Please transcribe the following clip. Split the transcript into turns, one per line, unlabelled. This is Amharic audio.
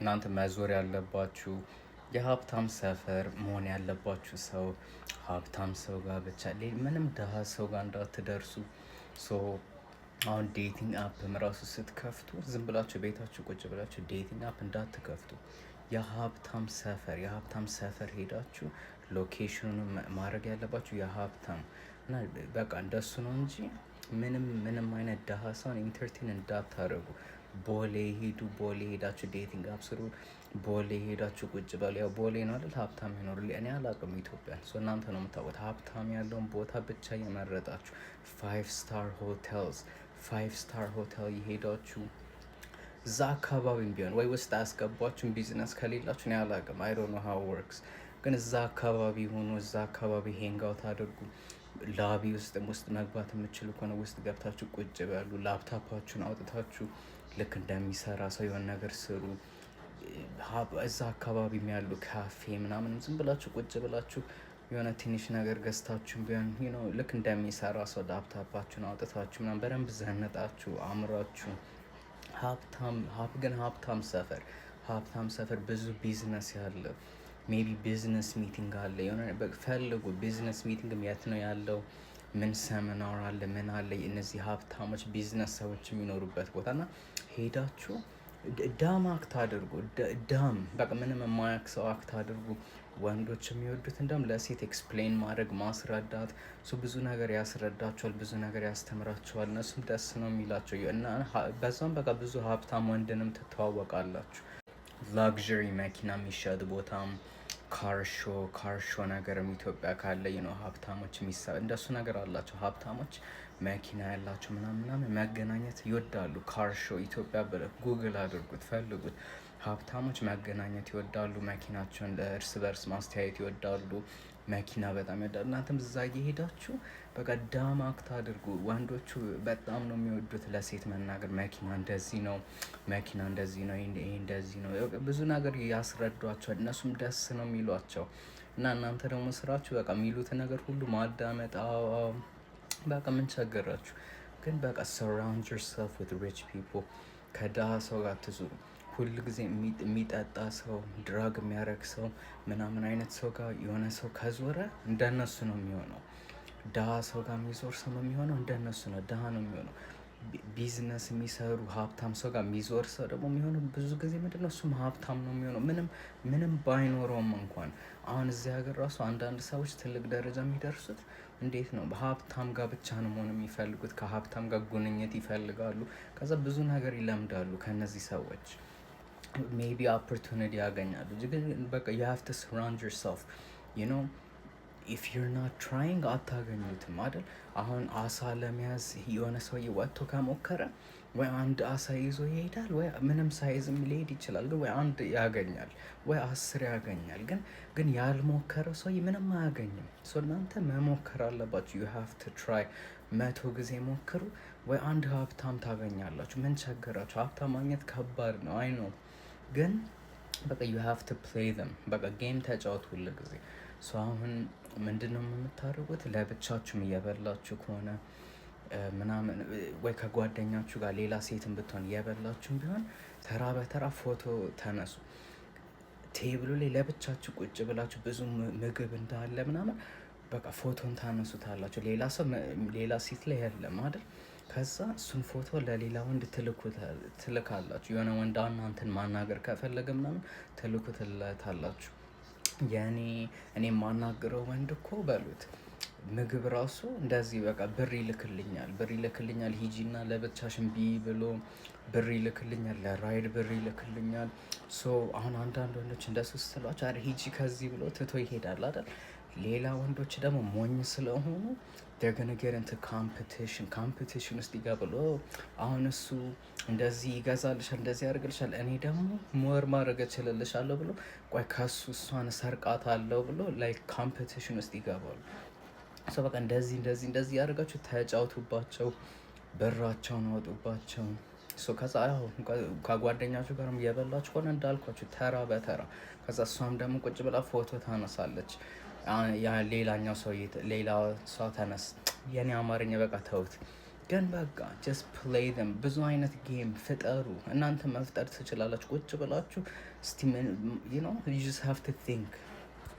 እናንተ መዞር ያለባችሁ የሀብታም ሰፈር፣ መሆን ያለባችሁ ሰው ሀብታም ሰው ጋር ብቻ፣ ምንም ድሀ ሰው ጋር እንዳትደርሱ። So አሁን dating app ራሱ ስትከፍቱ ዝም ብላችሁ ቤታችሁ ቁጭ ብላችሁ dating app እንዳትከፍቱ። የሀብታም ሰፈር ሄዳችሁ location ኑን ማድረግ ያለባችሁ የሀብታም እና በቃ እንደሱ ነው እንጂ ምንም ምንም አይነት ደሃ ሰውን entertain እንዳታደርጉ። ቦሌ ሂዱ፣ ቦሌ ሄዳችሁ dating app ስሩ። ቦሌ ሄዳችሁ ቁጭ በሉ። ያው ቦሌ ነው አይደል ሀብታም ይኖር። እኔ አላውቅም ኢትዮጵያን፣ so እናንተ ነው የምታውቁት። ሀብታም ያለውን ቦታ ብቻ የመረጣችሁ five star hotels፣ five star hotel የሄዳችሁ እዛ አካባቢም ቢሆን ወይ ውስጥ አያስገቧችሁም ቢዝነስ ከሌላችሁ። እኔ አላውቅም፣ I don't know how it works፣ ግን እዛ አካባቢ ሆኖ እዛ አካባቢ hang out አድርጉ። Lobby ውስጥ መግባት የምችሉ ከሆነ ውስጥ ገብታችሁ ቁጭ በሉ። ላፕታፓችሁን አውጥታችሁ ልክ እንደሚሰራ ሰው የሆነ ነገር ስሩ። እዛ አካባቢም ያሉ ካፌ ምናምንም ዝም ብላችሁ ቁጭ ብላችሁ የሆነ ትንሽ ነገር ገዝታችሁ ቢሆን ልክ እንደሚሰራ ሰው ላፕታፓችሁን አውጥታችሁ ምናምን በደንብ ዘንጣችሁ አምራችሁ ሀብታም ግን ሀብታም ሰፈር ብዙ ቢዝነስ ያለ፣ maybe business meeting አለ፣ የሆነ ፈልጉ። Business meeting የት ነው ያለው? ምን ሰሚናር አለ? ምን አለ? እነዚህ ሀብታሞች ቢዝነስ ሰዎች የሚኖሩበት ቦታ እና ሄዳችሁ dumb act አድርጉ። Dumb በቃ ምንም የማያውቅ ሰው act አድርጉ። ወንዶች የሚወዱት እንደም ለሴት explain ማድረግ፣ ማስረዳት፣ እሱ ብዙ ነገር ያስረዳቸዋል፣ ብዙ ነገር ያስተምራቸዋል። እነሱም ደስ ነው የሚላቸው እና በዛም በቃ ብዙ ሀብታም ወንድንም ትተዋወቃላችሁ። Luxury መኪና የሚሸጥ ቦታም፣ car show ነገርም ኢትዮጵያ ካለ ነው ሀብታሞች የሚሳ እንደሱ ነገር አላቸው። ሀብታሞች መኪና ያላቸው ምናምን ምናምን መገናኘት ይወዳሉ። Car show ኢትዮጵያ ብለህ ጉግል አድርጉት፣ ፈልጉት። ሀብታሞች መገናኘት ይወዳሉ። መኪናቸውን ለእርስ በርስ ማስተያየት ይወዳሉ። መኪና በጣም ይወዳሉ። እናንተም እዛ እየሄዳችሁ በቃ dumb act አድርጉ። ወንዶቹ በጣም ነው የሚወዱት ለሴት መናገር። መኪና እንደዚህ ነው፣ መኪና እንደዚህ ነው፣ ይሄ እንደዚህ ነው። ብዙ ነገር ያስረዷቸዋል። እነሱም ደስ ነው የሚሏቸው እና እናንተ ደግሞ ስራችሁ በቃ የሚሉትን ነገር ሁሉ ማዳመጥ። በቃ ምን ቸገራችሁ? ግን በቃ surround yourself with rich people። ከድሃ ሰው ጋር አትዙሩ። ሁል ጊዜ የሚጠጣ ሰው፣ drug የሚያደርግ ሰው ምናምን አይነት ሰው ጋር የሆነ ሰው ከዞረ እንደነሱ ነው የሚሆነው። ድሃ ሰው ጋር የሚዞር ሰው የሚሆነው እንደነሱ ነው፣ ድሃ ነው የሚሆነው። ቢዝነስ የሚሰሩ ሀብታም ሰው ጋር የሚዞር ሰው ደግሞ የሚሆነው ብዙ ጊዜ ምንድነው? እሱም ሀብታም ነው የሚሆነው። ምንም ምንም ባይኖረውም እንኳን። አሁን እዚህ ሀገር ራሱ አንዳንድ ሰዎች ትልቅ ደረጃ የሚደርሱት እንዴት ነው? በሀብታም ጋር ብቻ ነው መሆን የሚፈልጉት። ከሀብታም ጋር ጉንኝት ይፈልጋሉ። ከዛ ብዙ ነገር ይለምዳሉ ከነዚህ ሰዎች፣ maybe opportunity ያገኛሉ። ግን በቃ you have to surround yourself. If you're not trying አታገኙትም አይደል? አሁን አሳ ለመያዝ የሆነ ሰውዬ ወጥቶ ከሞከረ ወይ አንድ አሳ ይዞ ይሄዳል፣ ወይ ምንም ሳይዝም ሊሄድ ይችላል። ግን ወይ አንድ ያገኛል ወይ 10 ያገኛል። ግን ያልሞከረ ሰውዬ ምንም አያገኝም። So እናንተ መሞከር አለባችሁ። You have to try። 100 ጊዜ ሞክሩ፣ ወይ አንድ ሀብታም ታገኛላችሁ። ምን ቸገራችሁ? ሀብታም ማግኘት ከባድ ነው፣ I know፣ ግን በቃ you have to play them። በቃ game ተጫወቱ ሁል ጊዜ። So አሁን ምንድን ነው የምታደርጉት? ለብቻችሁም እየበላችሁ ከሆነ ምናምን ወይ ከጓደኛችሁ ጋር ሌላ ሴትን ብትሆን እየበላችሁም ቢሆን ተራ በተራ ፎቶ ተነሱ። Table ኡ ላይ ለብቻችሁ ቁጭ ብላችሁ ብዙ ምግብ እንዳለ ምናምን በቃ ፎቶን ታነሱታላችሁ። ሌላ ሰው ሌላ ሴት ላይ የለም አይደል? ከዛ እሱን ፎቶ ለሌላ ወንድ ትልካላችሁ። የሆነ ወንድ እናንተን ማናገር ከፈለገ ምናምን ትልኩትለታላችሁ። የኔ እኔ የማናግረው ወንድ እኮ በሉት፣ ምግብ ራሱ እንደዚህ በቃ ብር ይልክልኛል፣ ብር ይልክልኛል፣ ሂጂና ለብቻሽን ቢ ብሎ ብር ይልክልኛል፣ ለ ride ብር ይልክልኛል። So አሁን አንዳንድ ወንዶች እንደሱ ስትሏቸው "ኧረ ሂጂ ከዚህ" ብሎ ትቶ ይሄዳል አይደል? ሌላ ወንዶች ደግሞ ሞኝ ስለሆኑ they're gonna get into competition ውስጥ ይገባሉ። አሁን እሱ እንደዚህ ይገዛልሻል፣ እንደዚህ ያደርግልሻል፣ እኔ ደግሞ more ማድረግ እችልልሻለሁ ብሎ ቆይ ከሱ እሷን ሰርቃታለሁ ብሎ like competition ውስጥ ይገባሉ። So በቃ እንደዚህ እንደዚህ እንደዚህ ያደርጋችሁ ተጫውቱባቸው፣ ብራቸውን አወጡባቸው። So ከዛ ያው ከጓደኛችሁ ጋርም እየበላችሁ ከሆነ እንዳልኳችሁ ተራ በተራ፣ ከዛ እሷም ደግሞ ቁጭ ብላ ፎቶ ታነሳለች። ያ ሌላኛው ሰው ሌላ ሰው ተነስ፣ የኔ አማርኛ በቃ ተውት። ግን በቃ just play them። ብዙ አይነት game ፍጠሩ። እናንተ መፍጠር ትችላላችሁ። ቁጭ ብላችሁ እስቲ you just have to think።